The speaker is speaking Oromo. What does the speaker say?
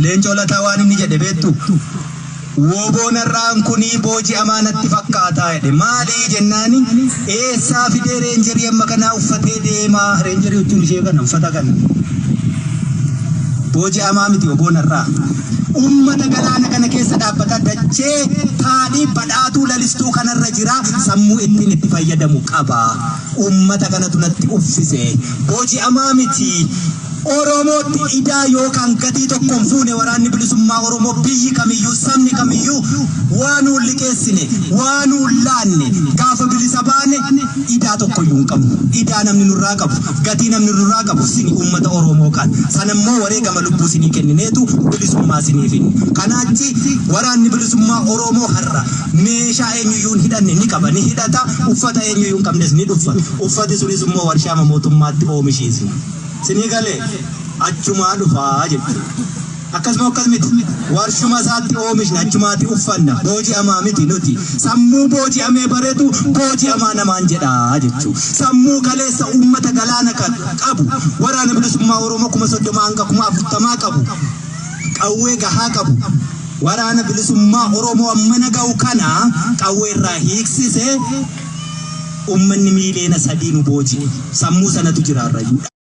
Leencoo Lataa waan inni jedhe beektu. Woboon har'aan kunii booji'amaa natti fakkaataa jedhe. Maalii jennaani eessaa fidee reenjerii amma kanaa uffatee deemaa? Reenjerii jechuun ishee kana uffata kana. Booji'amaa miti woboon har'aa. Ummata galaana kana keessa dhaabbata dachee taadhii badhaatuu lalistuu kanarra jira sammuu ittiin itti fayyadamu qaba. Ummata kanatu natti uffise. Booji'amaa miti. Oromootti idaa yookaan gatii tokko hin fuune waraanni bilisummaa Oromoo biyyi kamiyyuu sabni kamiyyuu waa nuun liqeessine waa nuun laanne gaafa bilisa baane idaa tokkoyyuu hin qabnu. Idaa namni nurraa qabu gatii namni nurraa qabu sini uummata Oromoo kan sanammoo wareegama lubbuu sinii kennineetu bilisummaa sinii finne. Kanaachi waraanni bilisummaa Oromoo har'a meeshaa eenyuyyuu hin hidhanne ni qaba ni hidhata uffata eenyuyyuu hin qabnes ni dhuffa. Uffati sunis immoo warshaama mootummaatti oomishiisna. Sinii galee achumaa dhufaa jechuudha. Akkasuma akkas miti warshuma isaatti oomishna achumaatti uffanna booji'amaa miti nuti sammuu booji'amee bareetu booji'amaa namaan jedhaa jechuudha. Sammuu kaleessa uummata galaana qabu waraana bilisummaa Oromoo 30,000 hanga 40,000 qabu qawwee gahaa qabu waraana bilisummaa Oromoo ammana ga'u kana qawwee irraa hiiksisee uummanni 3 miiliyoona nu booji'e sammuu sanatu jiraarrayyuu.